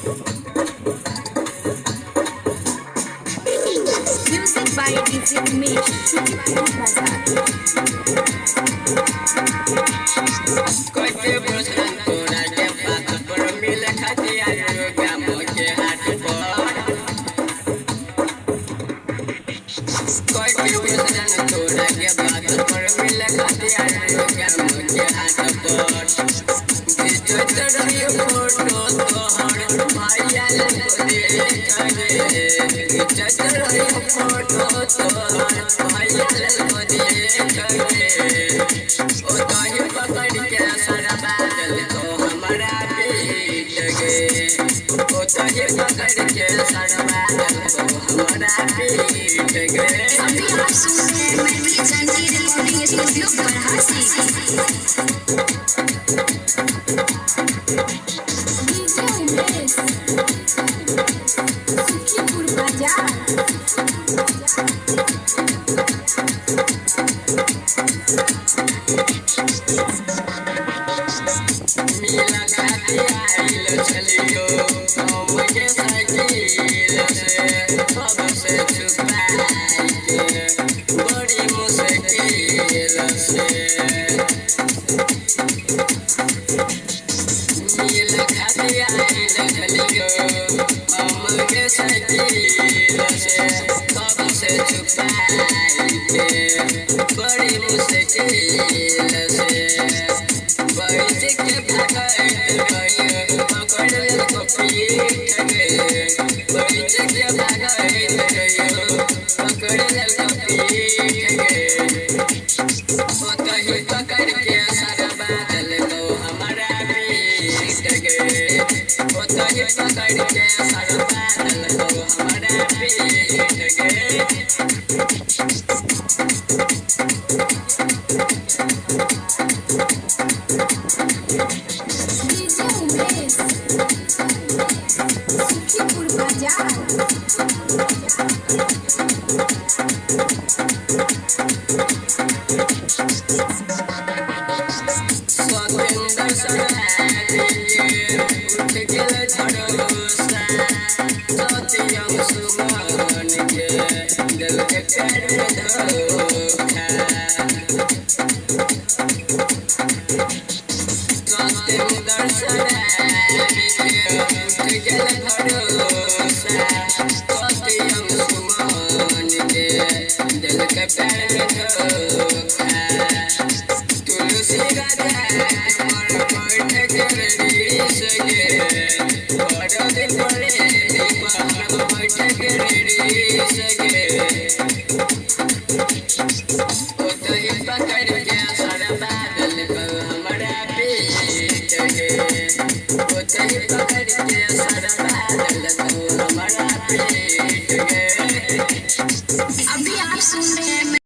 Music by DJ Umesh, Sukhipur Bazar. कोई प्रश्न तोरा के बात पर मिल खाती आयो गाम के हाट पर। कोई प्रश्न तोरा के बात पर मिल खाती आयो गाम के हाट पर। खींचत रहियो फोटो तोहर भैया लग देख गे। खींचत रहियो फोटो तोहर भैया लग देख गे। ओ तही पकड़ के सारा बादल को हमारा पीट गे। ओ तही पकड़ के सारा बादल को हमारा पीट गे। अभी आप सुन रहे हैं Maithili Janaki recording studio Barhasi. DJ Umesh, Sukhipur बाजार। मिला खाती आइल छलियो हमके साइकिल से सबसे छुपाई के बड़ी मुश्किल से। मिल खाती आइल छलियो हमके साइकिल से सबसे छुपाई के बड़ी मुश्किल से। बैठ के भागैत रहियो पकड़ लेलको पीठ गे। बैठ के भागैत रहियो पकड़ लेलको पीठ गे। ओतही पकड़ के सारा बादल को हमारा पीट गे। ओतही पकड़ के सारा बादल को हमारा पीट गे। डीजे उमेश, सुखीपुर बाजार। सतेंद्र सराबी उठ गेल भरोसा सत्यम सुमन के दिल के प्यार में धोखा। सतेंद्र सराबी उठ गेल भरोसा सत्यम सुमन के दिल के प्यार में धोखा। तुलसी राधा मन बैठ के रीस गे। बड़ दिन पड़े पहाड़ बैठ के रीस गे। ओतही पकड़ के सारा बादल को हमारा पीट गे। ओतही पकड़ के सारा बादल को हमारा पीट